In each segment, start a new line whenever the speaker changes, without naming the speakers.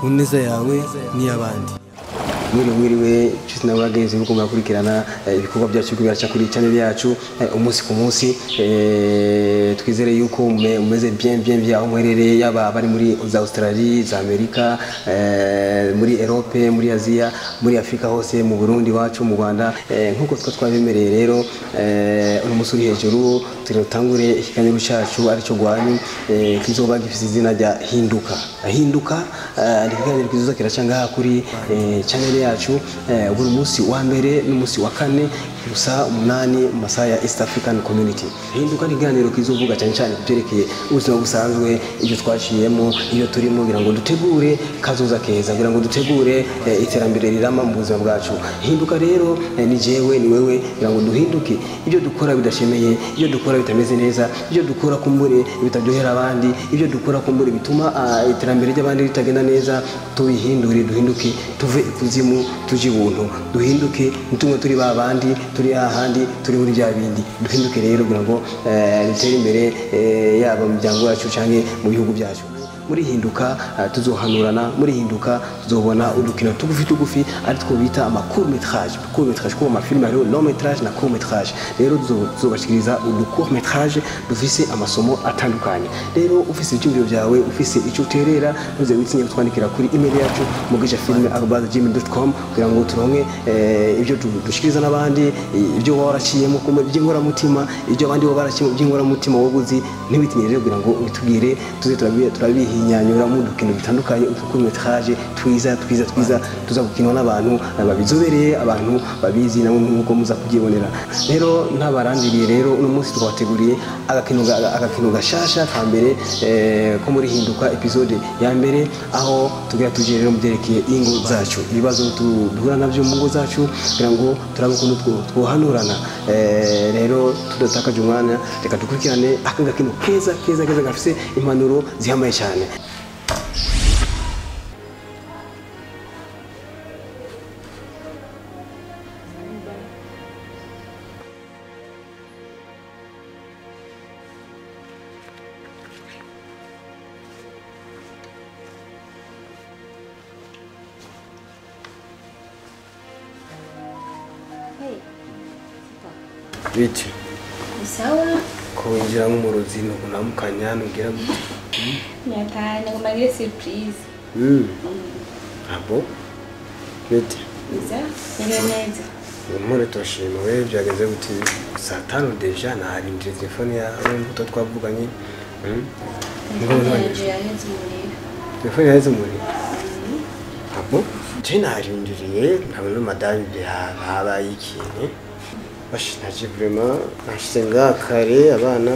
Ku neza yawe n'iy'abandi.
Mwiriwe nshuti nawe bagenzi muko murakurikirana ibikorwa byacu biraca kuri channel yacu umunsi ku munsi. Twizere yuko mumeze bien bien bien aho muherereye, yaba abari muri za Australia, za Amerika, muri Europe, muri Asia, muri Afrika hose, mu Burundi wacu, mu Rwanda. Nkuko twabemereye rero, uno munsi uri hejuru turotangure ikiganiro cyacu aricyo gwanyu, kizoba gifite izina rya Hinduka. Hinduka ni ikiganiro kizoza kiraca ngaha kuri channel yacu buri munsi wa mbere n'umunsi wa kane gusa 8 mu masaha ya East African Community. Hinduka ni ikiganiro kizovuga cyane cyane kubyerekeye ubuzima busanzwe, ibyo twaciyemo, iyo turimo, kugira ngo dutegure kazoza keza, kugira ngo dutegure iterambere rirama mu buzima bwacu. Hinduka rero ni jewe ni wewe, kugira ngo duhinduke ibyo dukora bidashemeye, ibyo dukora bitameze neza, ibyo dukora kumbure bitaryohera abandi, ibyo dukora kumbure bituma iterambere ry'abandi ritagenda neza, tubihindure, duhinduke, tuve ikuzimu tuje ibuntu, duhinduke ntumwe turi babandi, turi ahandi, turi muri bya bindi. Duhinduke rero kugira ngo dutere imbere, yaba mu miryango yacu canke mu bihugu byacu. Muri Hinduka tuzohanurana, muri Hinduka tuzobona udukino tugufi tugufi ari two bita ama court métrage. Court métrage ko ama film hariho long métrage na court métrage. Rero tuzobashikiriza udu court métrage dufise amasomo atandukanye. Rero ufise ibyumviro byawe, ufise icyo uterera, ntuze witinye kutwandikira kuri email yacu mugishafilm@gmail.com kugira ngo turonke ibyo dushikiriza n'abandi, ibyo waraciyemo kumwe by'inkoramutima, ibyo abandi bo baraciyemo by'inkoramutima wowe uzi. Ntiwitinye rero kugira ngo ubitubwire, tuze turabihi inyanyura mu dukino bitandukanye, utu métrage twiza twiza twiza tuza gukinwa n'abantu babizobereye, abantu babizi namwe nkuko muza kubyibonera. Rero ntabarandiriye rero uno munsi twabateguriye agakino gashasha ka mbere ko muri Hinduka episode ya mbere, aho tugira tuje rero mu byerekeye ingo zacu, ibibazo duhura navyo mu ngo zacu, kugira ngo turabe ukuntu twohanurana. Rero tudatakaje umwanya, reka dukurikirane aka gakino keza keza keza gafise impanuro zihambaye cyane. Bichi.
Sawa.
Ko winjira nk'umurozi nukunamukanya nugira gute?
Nyatana ngoma ngire surprise.
Abo. Bichi.
Biza, ngira neza.
Umure toshima we byageze gute? Saa 5 deja narindire telefone yawe mbuto twavuganye. Telefone yaheze umuriro. Abo. Je narindiriye nkabona madame habaye ikintu. Bashi naje vraiment nashize ngakare abana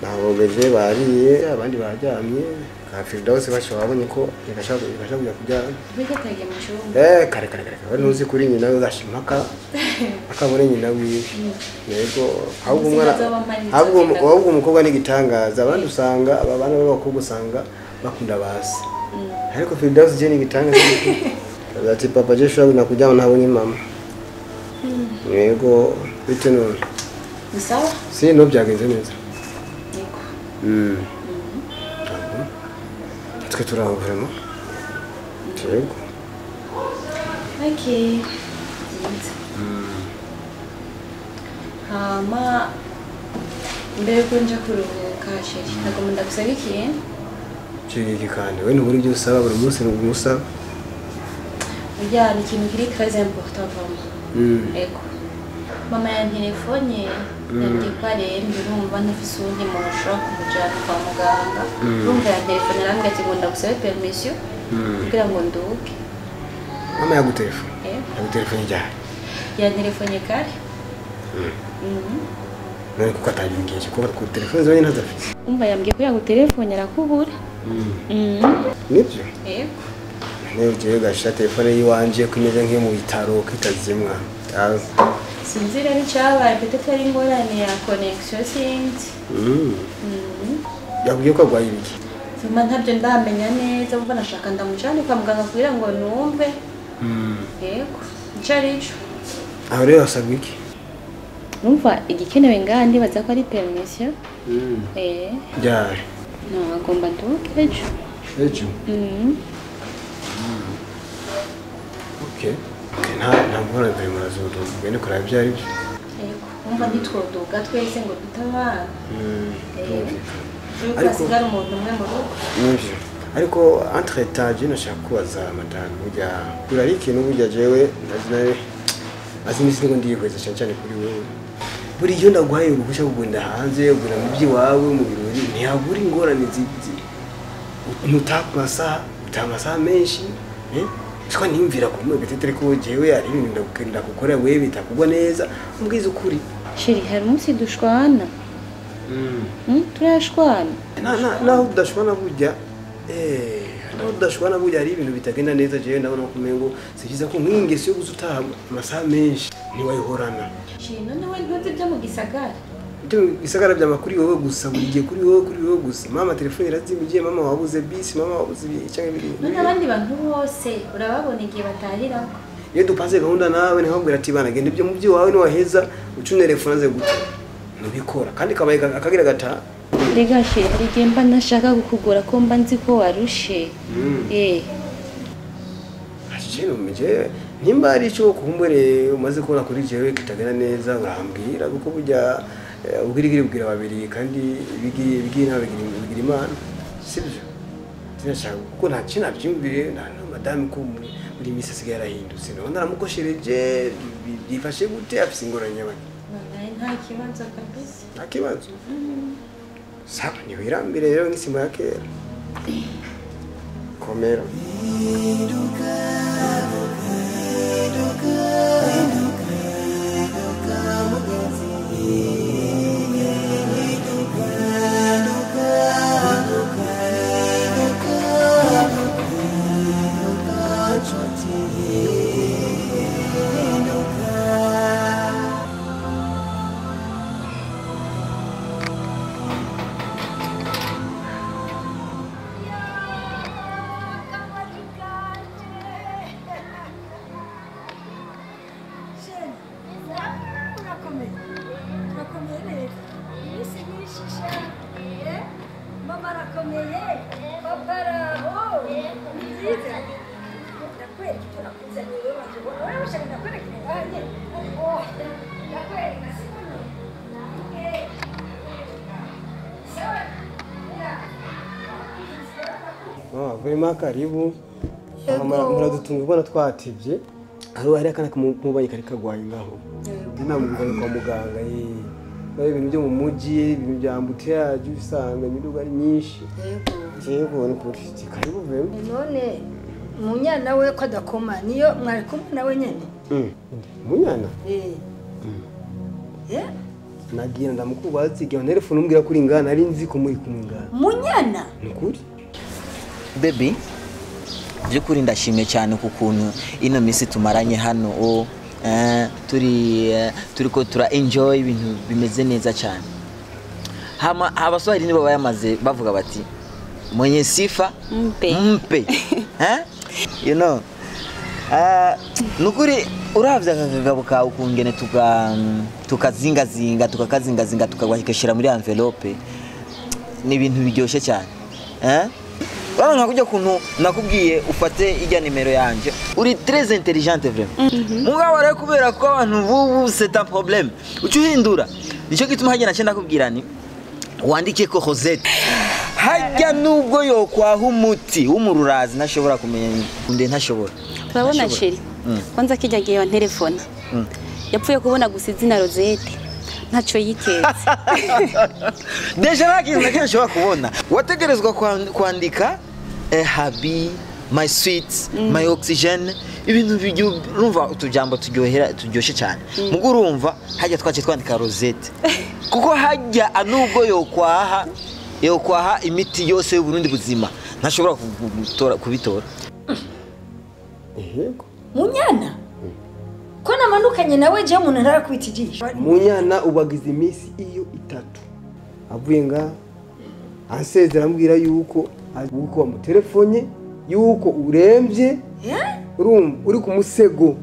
nabogeje bariye abandi baryamye ka Firdausi basho babonye ko igashaka kujya kuryama.
Bigatagiye mu cyumba.
Kare kare kare bari ntuzi kuri nyina gashimaka akabone nyina wiwe. Yego ahubwo umwana ahubwo umukobwa n'igitangaza, abandi usanga aba bana b'abakobwa usanga bakunda basi. Ariko Firdausi je n'igitangaza. Ati papa je shobora nakujyama ntabonye mama. Yego bite none?
Ni sawa?
Si no byagenze neza.
Yego.
Twe turaho vraiment. Yego.
Okay. Hama mbere ko nja kuruhuka chéri, nagomba ndagusaba ikintu.
Chéri kandi we ntubura ibyo usaba buri munsi n'umusaba.
Burya ni ikintu kiri très important vraiment. Ego. Mama yantelefone yambwiye ko arembye, urumva ntafise uwundi muntu ashobora kumujyana kwa muganga. Urumva yantelefone arambwira ati ngo ndagusabe permission kugira ngo nduke.
Mama yagutelefone? Yagutelefone ryari?
Yantelefone kare.
None kuko atabimbwiye kuko ku telefone zonyine ntazafise.
Umva yambwiye ko yagutelefone arakubura.
Nibyo?
Yego.
Niyo ugiye ugashyira telefone yiwanje ko imeze nk'iyo mu bitaro ko itazimwa.
Sinzi rero icyabaye, peut-être ari ingorane ya connexion sinzi.
Yakubwiye ko arwaye ibiki?
Vuma ntabyo ndamenya neza, umva nashaka ndamucane kwa muganga kugira ngo numve. Yego, ico arico.
Aho rero asabwa iki?
Numva igikenewe ngaha ndibaza ko ari permission.
Ryari?
No, agomba nduke ejo.
Ejo? Okay. Okay, nta ngorane bari murazoduga ugende kuraba ibyo ari byo.
Yego, umva ntitwoduga twese ngo dutabana.
Ariko
hasigara umuntu umwe mu rugo.
Nivyo. Ariko entre temps je nashaka kubaza madame burya urari ikintu burya jewe ndazi nawe azi imisi ngo ndiyihweza cyane cyane kuri wewe. Buri iyo ndaguhaye uruhushya kugenda hanze ugura mu by'iwawe mu birori ntihabura ingorane ntutaha ku masaha utaha amasaha menshi siko niyumvira ku mwe peut-être ko jewe ari ibintu ndakukora wewe bitakugwa neza umbwiza ukuri.
Chéri, hari umunsi dushwana. Turashwana.
Naho tudashwana burya naho tudashwana burya hari ibintu bitagenda neza jewe ndabona ko umengo si byiza ko nk'ingeso yo guza utaha amasaha menshi ntiwayihorana.
Chéri, none we ntuzi ibyo mu gisagara?
Ibyo mu gisagara byama kuri wowe gusa buri gihe kuri wowe gusa. Mama telefone irazimije, mama wabuze bisi, mama wabuze ibi cyangwa biri.
None abandi bantu bose urababona igihe batahirako.
Iyo dupanze gahunda nawe nkabwira ati bana genda ibyo mu by'iwawe niwaheza uca unterefone aze gute ntubikora kandi kabaye akagira gata.
Rega chéri, hari igihe mba ntashaka kukugora ko mba nzi ko warushe.
Nimba ari icyo kumbure umaze kubona kuri jewe kitagenda neza urambwira kuko burya ubwirigiri bwira babiri kandi ibigi nawe bigira Imana sibyo. Sinashaka kuko nta kintu nabyumvire nta madame ko muri misi asigaye yarahindutse none naramukoshereje byifashe gute afise ingorane nyabaki.
None nta kibazo kabisa.
Nta kibazo. Sawa niwirambire rero nk'isima ya kera. Komera. Vraiment karibu. Muradutunga ubona twatevye. Hari akana kumubanyi kari kagwaye ngaho. Ndinamugana kwa muganga Bari ibintu byo mu muji, ibintu bya embouteillage usanga imiduga ari myinshi. Yego nukuri karibu vraiment.
None munyana we ko adakoma niyo mwari kumwe nawe nyene?
Munyana? Nagiye ndamukubaza igihe telefone umbwira kuri ngana ari nzi ko muri kumwe ngana.
Munyana?
Nukuri.
Baby, byukuri ndashimye cyane kukuntu ino misi tumaranye hano turi ko tura enjoy ibintu bimeze neza cyane. Hama abaswahili nibo bayamaze bavuga bati mwenye sifa mpe. Mpe. You know. Nukuri uravya akagabo kawe ukungene tukazingazinga tukakazingazinga tukagwahikashira muri envelope ni ibintu biryoshe cyane. Baba nakujya kuntu nakubwiye ufate ijya nimero yanje uri très intelligente vraiment. Mugabo rero kubera ko abantu bubu c'est un problème ucuhindura nico gituma hajya nace ndakubwira ni wandike ko Rosette hajya nubwo yokwaha umuti w'umururazi ntashobora kumenya nde ntashobora.
Urabona chéri kwanza kijya gihe wa telefone yapfuye kubona gusa izina Rosette ntaco yiketse.
Deja nakintu nakyo nshobora kubona wategerezwa kwandika happy my sweet my oxygen ibintu urumva utujambo turyohera turyoshe cyane mugo urumva hajya twace twandika Rosette kuko hajya anubwo yokwaha imiti yose y'Uburundi buzima ntashobora kubitora.
Yego
munyana ko namanukanye nawe je umuntu ntarakubita ijisho.
Munyana ubagize iminsi iyo itatu avuye nga ansezera ambwira yuko wamutelefone yuko uremvye urumva uri ku musego.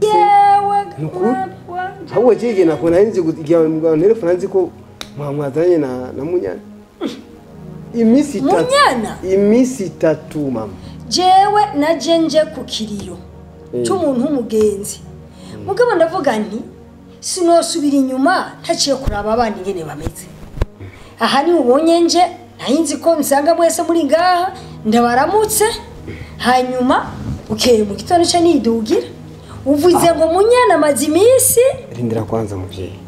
Ahubwo jeje nakona nzi igihe telefone nzi ko mwamwazanye na munyana iminsi itatu.
Munyana
iminsi itatu mama
jewe naje nje ku kiriyo cy'umuntu w'umugenzi. Mugabo ndavuga nti sinosubira inyuma ntaciye kuraba abana ingene bameze. Aha ni ubonye nje nayinzi ko nsanga mwese muri ngaha ndabaramutse, hanyuma ukeye mu gitondo cyo nidugira uvuze ngo Munyana amaze iminsi.
Rindira kwanza muvyeyi.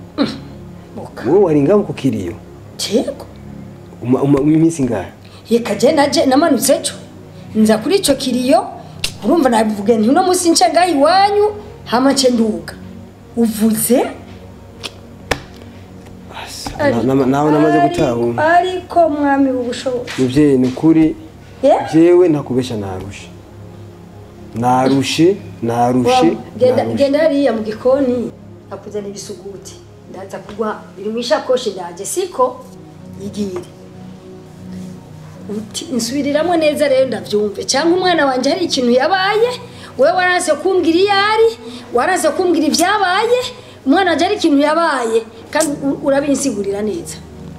Wowe wari ngaho ku kiriyo?
Yego.
Iminsi ngahe?
Yeka je naje namanutse ejo nza kuri ico kiriyo, urumva nabivuge nti uno musi nce ngaho iwanyu hama nce nduga. Uvuze
nawe namaze gutahura.
Ariko mwami ubushobozi.
Muvyeyi ni ukuri jewe ntakubesha narushe. Narushe, narushe.
Genda hariya mu gikoni akuzana ibisuguti. Ndaza kugwa biri mu ishakoshi ndaje siko igire. Uti nsubiriramwe neza rero ndavyumve cyangwa umwana wanje hari ikintu yabaye, wewe waranse kumbwira iyari, waranse kumbwira ibyabaye, umwana wanje hari ikintu yabaye kandi urabinsigurira neza.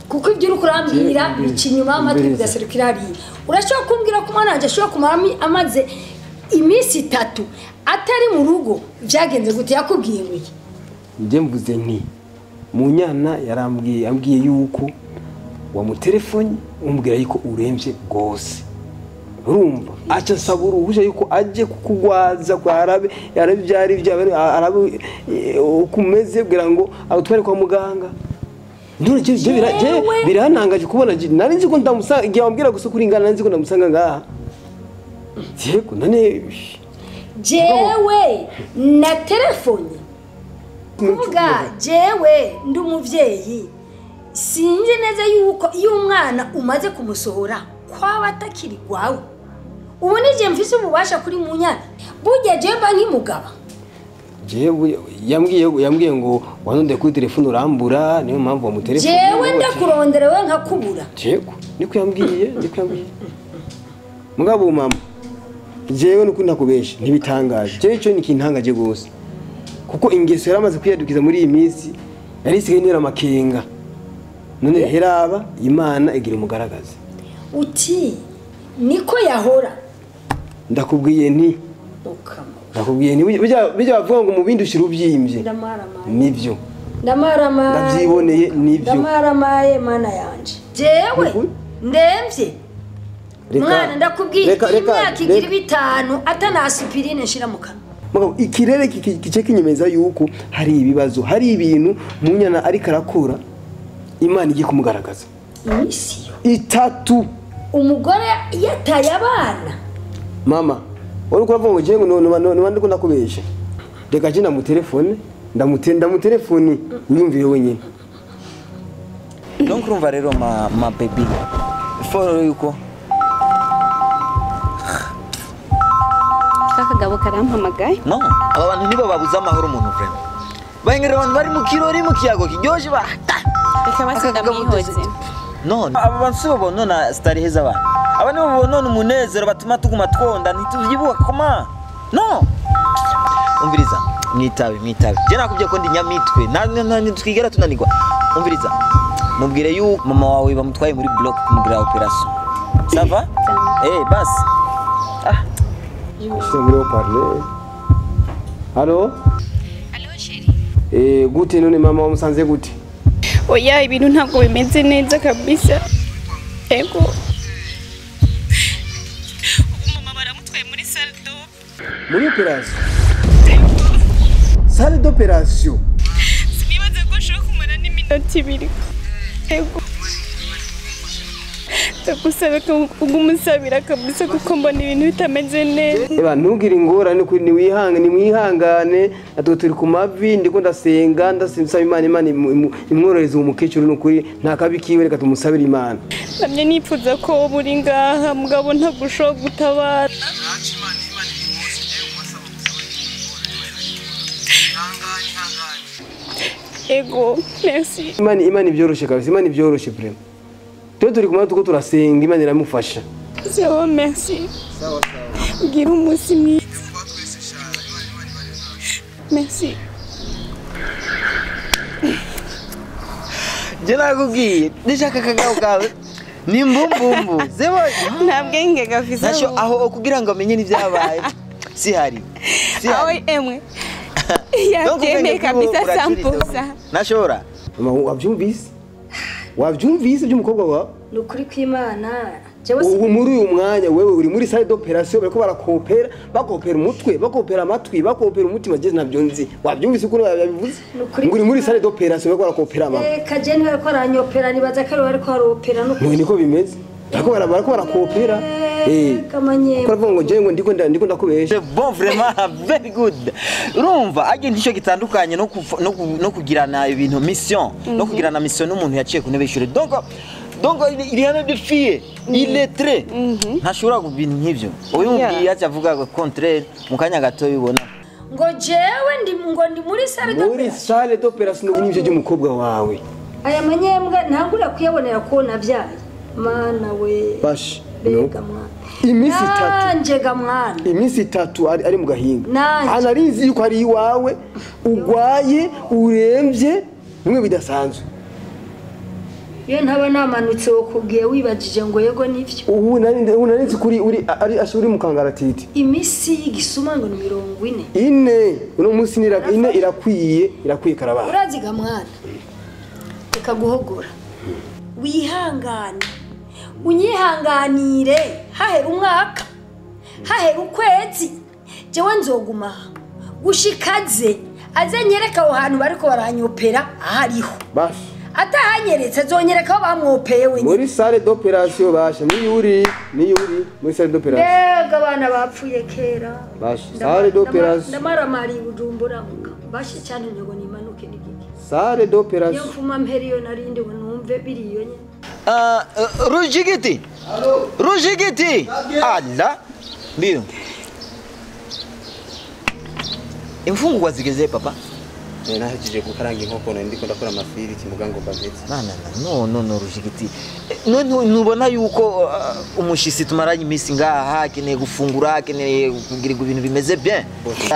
Kuko ibyo uri kurambwira bica inyuma amatwi bigaserukira hariya. Urashobora kumbwira ko umwana wanje ashobora kumara amaze iminsi 3 atari mu rugo, byagenze gute? Yakubwiye ngo iki?
Njye mvuze nti Munyana yarambwiye ambwiye yuko wamutelefone umbwira yuko uremvye gose. Urumva aca nsaba uruhusha yuko aje kukugwaza kwa arabe arabe byari bya arabe ukumeze kugira ngo agutware kwa muganga. None je birantangaje kubona nari nzi ko ndamusanga igihe wambwira gusa kuri ingana nari nzi ko ndamusanga ngaha. Yego none
jewe na telefone kuvuga jewe ndi umuvyeyi sinzi neza yuko iyo umwana umaze kumusohora kwaba atakiri gwawe. Ubu nije mfise ububasha kuri Munyana burya jewe mba nk'imugaba.
Jewe yambwiye ngo wanonde kuri telefone urambura niyo mpamvu wamutelefone.
Jewe ndakurondera wewe nkakubura.
Yego niko yambwiye niko yambwiye. Mugabo mama jewe nuko ndakubesha ntibitangaje. Jewe ico ni kintangaje gose. Kuko ingeso yaramaze kwiyadukiza muri iyi minsi yari isigaye nera amakenga. None heraba Imana igira umugaragaza.
Uti niko yahora.
Ndakubwiye nti ndakubwiye nti bijya bavuga ngo mu bindi ushira ubyimbye. Nivyo.
Ndamaramaye.
Ndavyiboneye nivyo.
Ndamaramaye mana yanje. Jewe ndemvye. Mwana ndakubwiye imyaka igira 5 atana aspirine nshira mu kanwa.
Mugabo ikirere kice kinyemeza yuko hari ibibazo, hari ibintu Munyana ariko arakora Imana igiye kumugaragaza.
Imisi
3
umugore yataye abana.
Mama, uri kuravuga ngo jewe ngo ndiko ndakubesha. Reka je ndamutelefone, ndamutelefone wiyumvire wenyine.
Donc urumva rero ma baby. Foro yuko
Akagabo karampamagaye.
No, aba bantu nibo babuza amahoro umuntu vraiment. Bahengera abantu bari mu kirori mu kiyago kiryoshye ba.
Reka basi.
No, aba bantu sibo bonona starehe z'abantu. Aba nibo bonona umunezero batuma tuguma twonda ntituvyibuka koma. No. Umviriza, mwitabe mwitabe. Je nakubwiye ko ndi nyamitwe. Ntitwigera tunanirwa. Umviriza. Mubwire yuko mama wawe bamutwaye muri block kumugira operation. Ça va? Eh, basi. Ah.
Je voulais parler. Allo?
Allo chérie.
Eh, gute none mama wamusanze gute?
Oya ibintu ntabwo bimeze neza kabisa. Ego. Ubu mama baramutwaye muri salle d'op.
Muri operation? Salle d'opération.
Sinibaza ko nshobora kumara n'iminota 2. Ego. Ndagusaba ko ugumusabira kabisa kuko mbona ibintu bitameze neza.
Eba ntugire ingorane kuri ni wihangane ni mwihangane natwe turi ku mavi ndiko ndasenga ndasaba Imana Imana imworohereze umukecuru n'ukuri nta kabi kiwe reka tumusabire Imana.
Namye nipfuza ko uri ngaha mugabo ntabwo ushobora gutabara. Ego, merci.
Imana Imana ibyoroshe kabisa Imana ibyoroshe vraiment. Twe turi kumwe tuko turasenga Imana iramufasha.
Sawa merci. Sawa sawa. Ugira umunsi mwiza. Merci.
Je nakubwiye ndashaka akagabo kawe ni mbumbumbu. Zewe
nta bwenge gafise.
Nasho aho kugira ngo amenye n'ivyabaye. Si hari.
Aho emwe yabyemeye kabisa 100%.
Nashobora.
Mama wabyumvise? Wabyumvise by'umukobwa wawe?
Ni ukuri kw'Imana. Jewe
ubu muri uyu mwanya wewe uri muri salle d'opération bariko barakopera, bakopera umutwe, bakopera amatwi, bakopera umutima, je ntabyo nzi. Wabyumvise ukuntu yabivuze?
Nukuri.
Ngo uri muri salle d'opération bariko barakopera mama.
Reka je niwe ko aranyopera nibaza ko ari ko aropera no
None niko bimeze. Bariko barakopera.
Kamanye.
Ko aravuga ngo je ngo ndiko ndakubesha.
C'est bon vraiment very good. Urumva aje ndico gitandukanye no kugirana ibintu mission, no kugirana mission n'umuntu yaciye ku ntebe y'ishure. Donc il y a des filles illettrées. Ntashobora kubintu nk'ivyo. Uyu mubwiye aca avuga ngo contraire mu kanya gato bibona.
Ngo jewe ndi ngo ndi muri salle
Muri
d'opération.
salle d'opération n'ibyo by'umukobwa wawe.
Aya manyembwa ntangura kuyabonera ko navyaye. Mana we.
Bash.
Mbega mwana.
Iminsi itatu.
Nanje ga mwana.
Iminsi itatu ari mu gahinga.
Nanje.
Anarizi yuko ari iwawe, ugwaye, uremvye, bimwe bidasanzwe.
Iyo ntaba namanutse wokubwiye wibajije ngo yego nivyo.
Ubu nari kuri uri ari ashuri mu kangaratiti.
Imisi y'igisuma ngo ni 40.
Ine uno munsi ni ine irakwiye karabara.
Uraziga mwana. Reka guhogora. Wihangane. Unyihanganire hahera umwaka. Hahera ukwezi. Jewe nzoguma gushikaze azenyereka aho hantu bariko baranyopera ahariho.
Bash.
Atahanyeretse azonyereka aho bamwopeye wenyine.
Muri salle d'opération basha ni yuri muri salle d'opération.
Mbega abana bapfuye kera.
Basha salle d'opération.
Ndamaramari Bujumbura muka. Bashe cyane nyogo nimanuke n'igiki.
Salle d'opération.
Iyo mfuma mperi yo narindi ngo numve biriyo nyene.
Rujigiti. Rujigiti. Allah. Mbio. Imfungurwa zigeze papa?
Nahejeje gukaranga inkoko nari ndiko ndakora amafiriti muga ngo mbavetse.
No Rujigiti. Nubona yuko umushisi tumaranye iminsi ngaha akeneye gufungura, akeneye kugirirwa ibintu bimeze bien.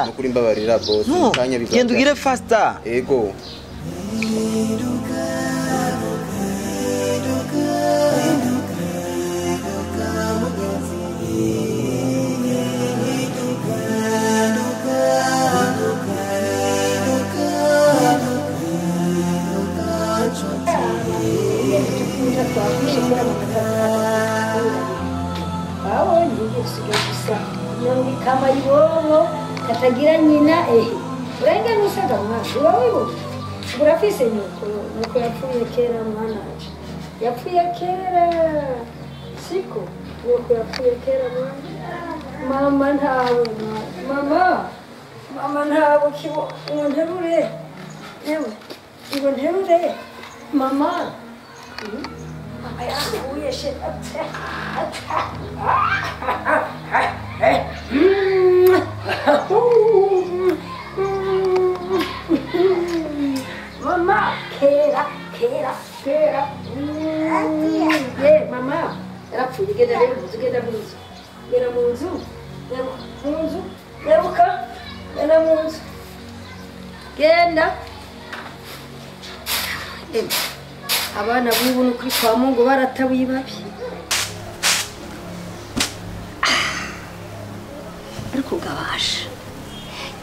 Nukuri mbabarira boss, kanya bizaza.
Genda ugire faster.
Ego.
Kama iwowo katagira nyina ehe urenga nusaga mwana iwawe urafise nyoko nyoko yapfuye kera mwana wanje yapfuye kera siko nyoko yapfuye kera mwana mama ntawe mama mama ntawe kibo nterure yewe ngo nterure mama mama yapfuye shit. Mama, kera, kera, kera. Yeah, mama. Yarapfuye genda rero mu nzu, genda mu nzu. Genda mu nzu. Mu nzu. Nyaruka. Genda mu nzu. Genda. Abana bubu nukuri kwa Mungu baratabuye babi. Ariko gabasha.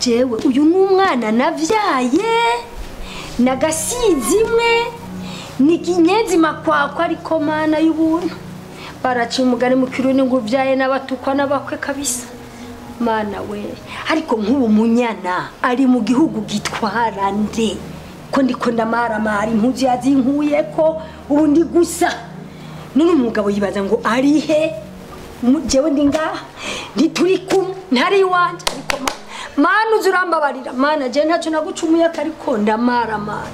Jewe uyu n'umwana navyaye nagasizi imwe ni kinyenzi makwakwa ariko mana y'ubuntu baraciye umugani mu kirundi ngo uvyaye n'abatukwa n'abakwe kabisa mana we ariko nk'ubu munyana ari mu gihugu gitwara nde ko ndiko ndamaramara impuzu yazinkuye ko ubu ndi gusa none umugabo yibaza ngo ari he jewe ndi ngaha ntituri kumwe ntari iwanje ariko mana uzurambabarira mana je ntacyo nagucumuye ariko ndamaramara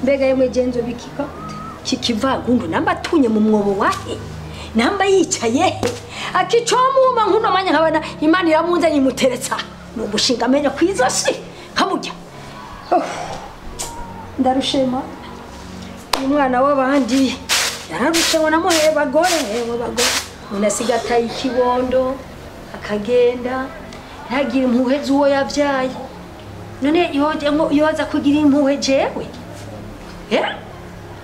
mbega yemwe genzo bikika kikivagundu namba tunye mu mwobo wahe namba yicaye he akicomuma nkuno manya nkabana Imana iramunzanye imuteretsa no gushinga amenya kwizosi nkamurya oh. Ndarushema umwana w'abandi yararushewe namuheye bagore hewe bagore unasigata ikibondo akagenda ntagira impuhwe z'uwo yavyaye none yoza kugira impuhwe jewe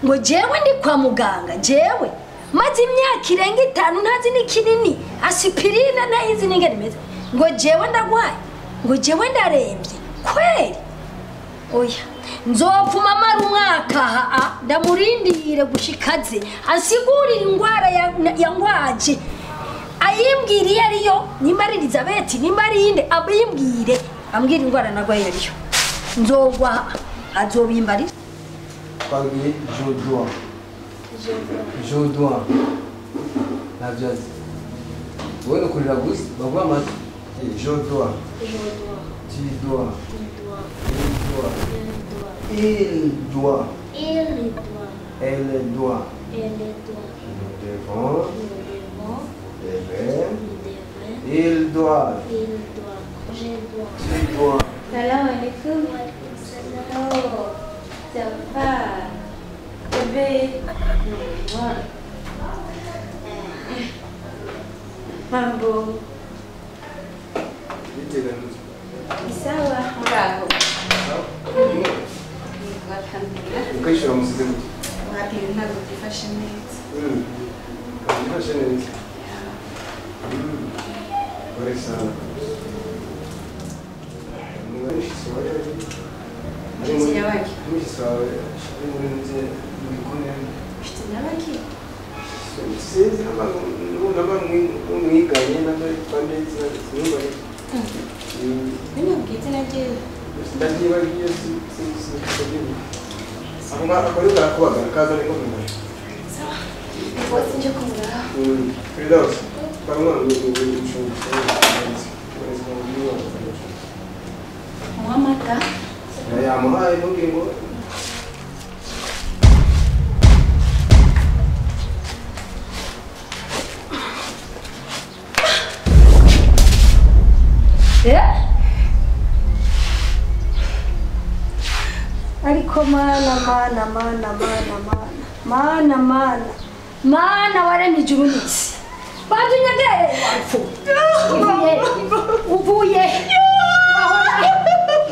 ngo jewe ndi kwa muganga jewe maze imyaka irenga 5 ntazi n'ikinini aspirine ntayizi n'ingene imeze ngo jewe ndagwaye Ngo jewe ndarembye kweli? Oya, nzopfuma mara umwaka ha ndamurindire gushikaze ansigurire ingwara yangwaje. Ayimbwire iyo ariyo, nimba ari Elizabeth, nimba ari inde, abimbwire, ambwire ingwara nagwaye ariyo. Nzogwa azobimbarira.
Twagiye Jodoa. Jodoa. Ntabyo azi. Wowe nukurira gusa baguha amata. Jodoa. Tu dois. Il doit.
Il doit.
Elle doit.
Elle doit.
Nous devons.
Nous devons.
Nous devez.
Nous devez.
Il doit.
Il doit. Je dois.
Tu dois.
Salam alaikum.
Salam.
Oh, ça va. Bébé. Mambo. Sawa. Muraho.
Ukayishura musize muto.
Wapi ntabwo byifashe neza.
Byifashe neza. Ore sana.
Inshuti nyabaki.
Umushyitsi wawe ari muri nze mu gikoni.
Inshuti nyabaki?
Sinzi naba mwiganye n'abandi sinumva.
Nimubwiye izina ryiwe.
Ndabyibagiye sinzi. Aho ngaho karakubagara kaza niko kumara.
Sawa. Rwose nje kumuraba.
Firdaus, bamwe
Muha amata.
Yamuhaye ntubwire ngo
Ariko mana mana mana mana mana mana mana mana waremye ijuru n'isi. Badunyagere wapfu. Uvuye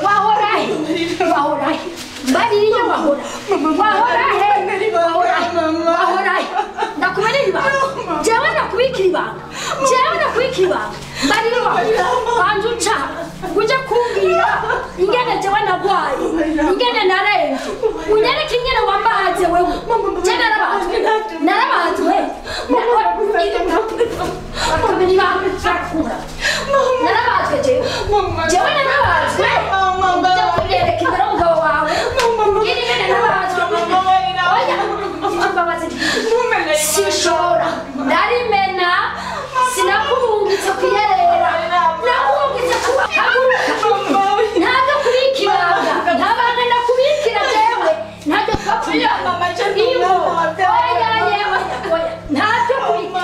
wahora wahora mbaririye wahora wahora wahora wahora ndakumenera ibanga. Jewe ndakubikira ibanga. Jewe ndakubikira ibanga. Mbaririye wahora banza uca uje kumbwira ingene jewe nagwaye, ingene naremvye, unyereke ingene wambaze wewe. Je narabazwe narabazwe narabazwe jewe jewe narabazwe. Ndakunyereka imbere y'umugabo wawe mbwira ingene narabazwe. Oya, mbabaze sinshobora ndarimena. Sinakubungitse kuyerera, nakubungitse kuba haguruka. Ntabwo kubika ibanga, nta banga ndakubikira jewe, ntabyo twapfuye. Oya yewe, oya, ntabyo kubika,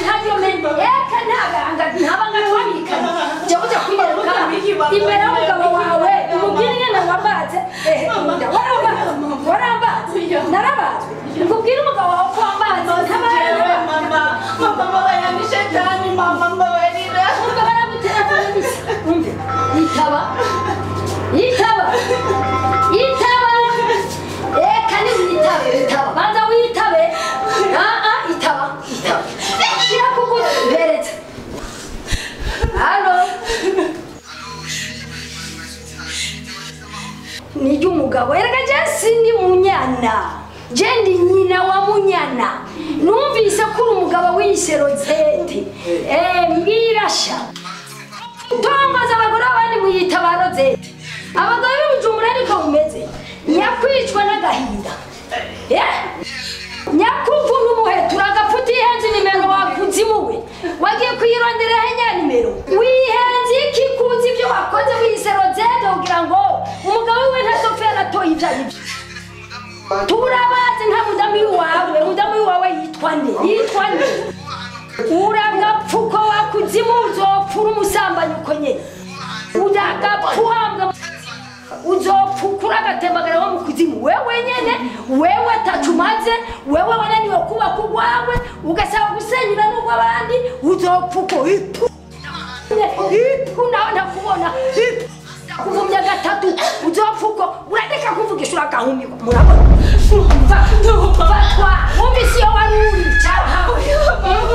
ntabyo menya. Eka nta banga, nta banga twabikanye. Jewe uja kwiyereka imbere y'umugabo wawe, umubwire ingene wambaze. Warambaze, narabazwe. Nkubwire umugabo wawe ko wambaze. Itaba, itaba, itaba. Eka ni witabe, itaba. Banza witabe. Itaba, itaba. Shira kugubereza. Halo. Ni umugabo. Erega je sindi munyana. Je ndi nyina wa munyana. Numvise ko uri umugabo wiyise Rozete. Mbwira sha. Tongoza abagore abandi muyita ba Rozete. Abagore b'Ibujumbura ariko mumeze. Nyakwicwa n'agahinda. Nyakuvuna umuheto uragapfa utihenze nimero wakuzimuwe. Wagiye kuyirondera henya nimero. Wihenze iki kuzi ibyo wakoze wiyise Rozete kugira ngo umugabo wiwe ntazopfe yaratoye ibyo aribyo. Turabazi nta mudamu wawe, umudamu wawe yitwa nde? Yitwa nde? Uragapfa uko wakuzimu uzopfura umusambanyi uko nyene. Uragapfa uhambwa uzopfukura agatembagara wo mu kuzimu wewe nyene, wewe atacumaze, wewe wananiwe kubaka urwawe, ugasaba gusenyura n'urw'abandi, uzopfa uko ipu. Ipu nawe ntakubona. Kuvumya gatatu uzopfa uko urareka kuvugisha uragahumirwa. Murabona? Fatwa wumvise iyo wari uri caha.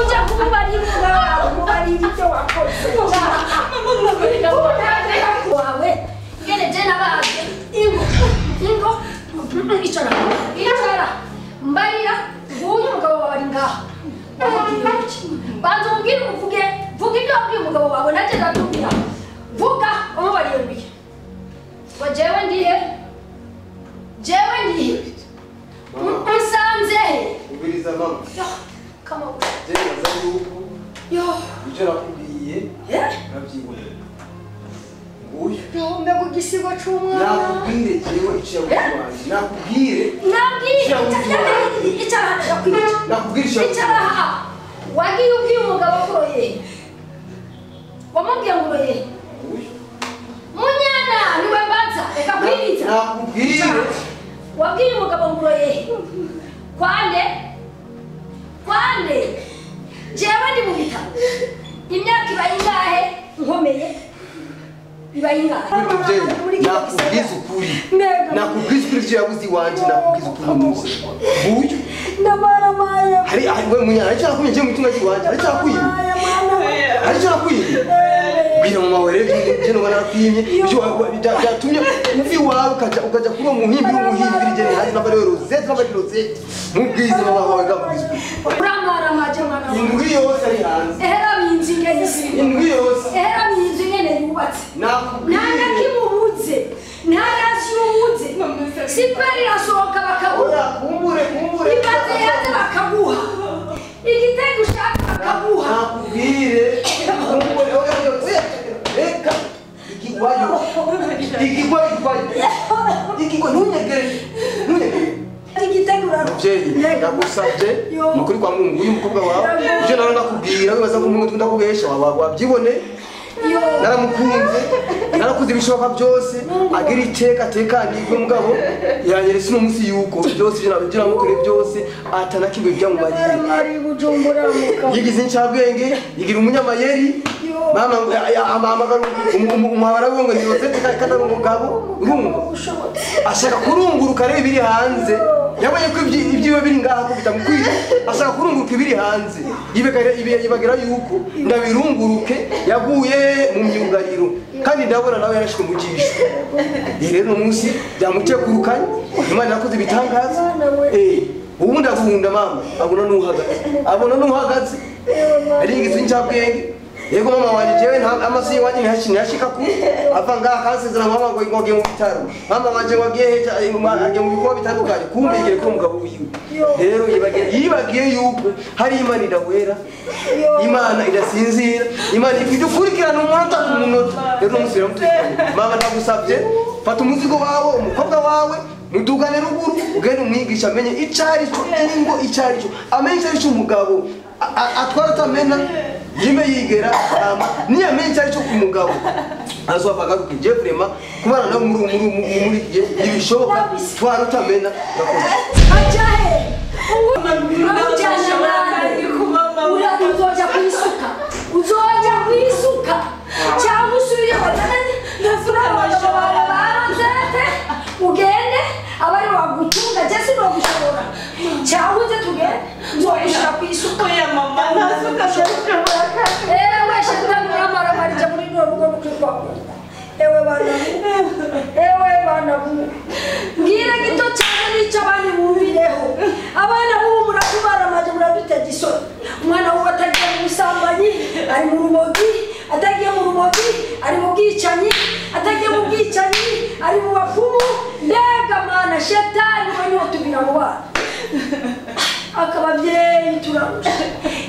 Uja kumubarira umugabo wawe, umubarira ibyo wakoze. Ingo icara icara mbarira nguyu umugabo wawe ari ngaha. Banza umbwire uvuge vuga ibyo wabwiye umugabo wawe nanjye ndakubwira. Vuga umubariye ngwiki. Ngo jewe ndihe? Jewe ndihe? Unsanze he?
Ubiriza mama.
Kama
jewe nza yuko.
Yo.
Ibyo nakubwiye urabyibonera. Nguyu.
Yo mbega igisigo c'umwana.
Nakubwire jewe icyo yaguhaye. Nakubwire.
Nabwiye. Icara nakwica.
Nakubwire icyo.
Icara. Wagiye ubwiye umugabo ko uroye. Wamubwiye ngo uroye. Munyana niwe mbanza reka kwiriza.
Nakubwire.
Wabwiye umugabo ngo uroye. Kwande? Kwande? Jewe ndi mu bitaro. Imyaka ibaye ingahe nkomeye? Ibaye ingahe?
Nakubwiza ukuri. Nakubwiza ukuri ivyo yabuze iwanje, nakubwiza ukuri umunsi. Nguyu.
Ndamaramaye.
Hari we munyana, hari icyo nakuye ngiye mu itunga ry'iwanje, hari icyo nakuye. Hari icyo nakuye. Bwira mama wawe rero ibyo nubona nakwimye, ibyo byatumye uva iwawe ukaja kuri uwo muhimbi w'umuhimbiri igene hanze n'abari Rosette n'abari Rosette. Mubwize mama wawe ngakubwiza ukuri.
Uramaramaje mwana wawe.
Indwi yose ari hanze.
Ehera binzu ingene isi.
Indwi yose.
Ehera binzu ingene yubatse.
Nakubwiye.
Nta na kimwe ubuze. Nta nasi ubuze. Siperi irasohoka bakaguha.
Kumbure kumbure.
Ibaze hanze bakaguha. Igitego ushaka bakaguha.
Nakubwire. Kumbure oya oya reka. Ikigwayo. Ikigwayo ikigwayo. Ikigwayo ntunyegere. Ntunyegere. Muvyeyi ndagusavye nukuri kwa Mungu uyu mukobwa wawe ivyo naro ndakubwira wibaza ko umuntu ndakubesha wabyibone. Naramukunze narakuze ibishoboka byose agira iteka atekanirwe mugabo yanyeretse uno munsi yuko byose ivyo namukoreye byose atanakimwe byamubariye. Yigize incabwenge yigira umunyamayeri mama ahamagara umuhabara wiwe ngo ni Rosette kandi ari umugabo urumva ashaka kurunguruka areba ibiri hanze. Yabonye ko ibyiwe biri ngaha ko bitamukwiye ashaka kurunguruka ibiri hanze yibagira yuko ndabirunguruke yaguye mu myugariro kandi ndabona nawe yarashwe mu jisho. Rero uno munsi byamutekurukanye Imana yakoze ibitangaza. Ubundi agunda mama abona n'uhagaze abona n'uhagaze arigize incabwenge. Yego mama wanje jewe amasi iwanje ntihashika ku ava ngaha kansezera mama ngo ngogiye mu bitaro mama wanje wagiye heja agiye mu bikorwa bitandukanye kumbe yigere ko umugabo wiwe. Rero yibagiye yuko hari Imana idahwera, Imana idasinzira, Imana ikurikirana umunota ku munota. Rero uno munsi biramutekanye. Mama ndagusavye fata umuzigo wawe umukobwa wawe mudugane ruguru ugende umwigisha amenye icarico ingo icarico amenye icarico umugabo atwara atamena yime yigera niyamenye icarico ku mugabo azova agaruka. Je vraiment kubana nawe muri gihe ntibishoboka twara utamena.
Ajahe uzoja kwisuka uzoja kwisuka cyangwa usubire barozete ugende abari bagutunga je sinogushobora cyangwa uze tugende nzogushira kwisuka.
Oya mama ntasuka ndashobora kandi.
Ewe shetani uramaramarije muri runo rugo rukuri Ewe bana ewe bana mbwira gito cyane n'icyo abandi bumvireho. Abana b'ubu muratubaramaje muradutega isoni. Umwana w'ubu atagiye mu busambanyi ari mu rumogi, atagiye mu rumogi ari mu bwicanyi, atagiye mu bwicanyi ari mu bapfumu. Mbega mana shetani we niwe tubira mu bana. Akababyeyi turarusha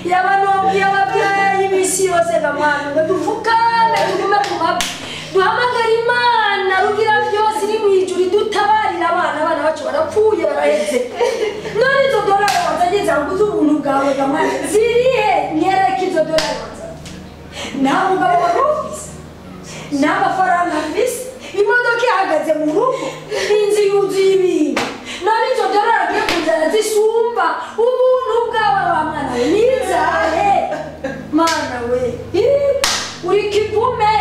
yaba nobwiye ababyeyi b'isi yose ga mwana ngo dupfukame tugume ku mavi duhamagara Imana rugira byose iri mu ijuru idutabarira abana. Abana bacu barapfuye baraheze. None izo dorari wazanye zanguze ubuntu bwawe ga mwana zirihe? Nyereka izo dorari wazanye. Nta mugabo wari ufise, nta mafaranga afise, imodoka ihagaze mu rugo, inzu yuzuye ibintu. None izo dorari agiye kuzana zisumba ubuntu bwawe wa mwana we nizahe? Mana we uri kivume.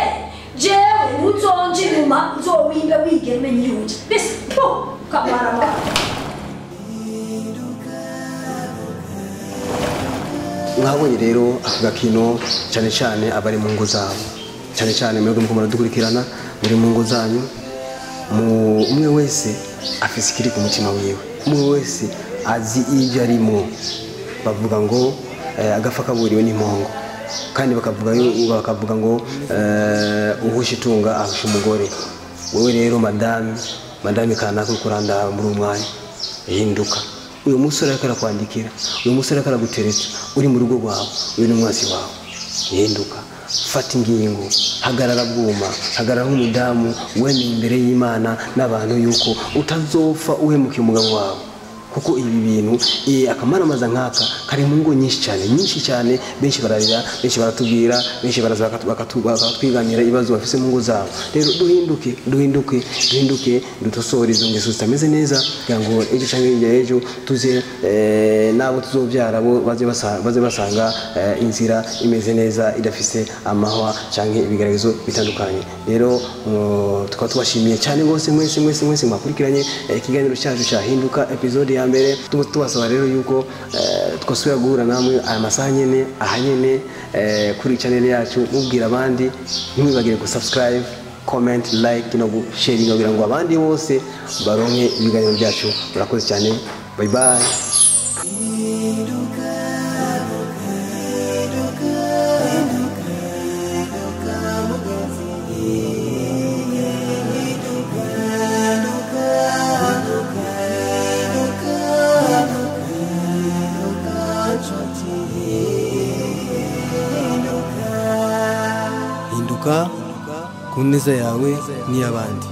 Jewe uzonje inyuma uzowimbe wigeme nyuje bese po kamara mara.
Mwabonye rero aka gakino cyane cyane abari mu ngo zabo cyane cyane mwebwe muko muradukurikirana muri mu ngo zanyu umwe wese afise ikiri ku mutima wiwe, umwe wese azi ibyo arimo. Bavuga ngo agafa kaburiwe n'impongo, kandi bakavuga ngo uhusha itunga ahusha umugore. Wewe rero madame kanaka uriko urandaba muri uyu mwanya, hinduka. Uyu musore ariko arakwandikira, uyu musore ariko aragutereta, uri mu rugo rwawe, uyu ni umwasi wawe. Hinduka, fata ingingo, hagarara bwuma, hagarara nk'umudamu wemeye imbere y'Imana n'abantu yuko utazopfa uhemukiye umugabo wawe. Kuko ibi bintu akamaramaza nkaka kari mu ngo nyinshi cyane, nyinshi cyane. Benshi bararira, benshi baratubwira, benshi baraza bakatwiganira ibibazo bafise mu ngo zabo. Rero duhinduke, duhinduke, duhinduke, dutosore izo ngeso zitameze neza, kugira ngo ejo canke hirya y'ejo tuze n'abo tuzovyara bo baze basanga inzira imeze neza, idafise amahwa canke ibigeragezo bitandukanye. Rero tukaba tubashimiye cyane rwose mwese mwese mwese mwakurikiranye ikiganiro cyacu cya Hinduka episode ya mbere. Tubasaba rero yuko twasubira guhura namwe aya masaha nyene, aha nyene, kuri channel yacu, mubwira abandi, ntimwibagire ku subscribe, comment, like no share, kugira ngo abandi bose baronke ibiganiro byacu. Murakoze cyane, bye bye.
Hinduka ku neza yawe n'iy'abandi.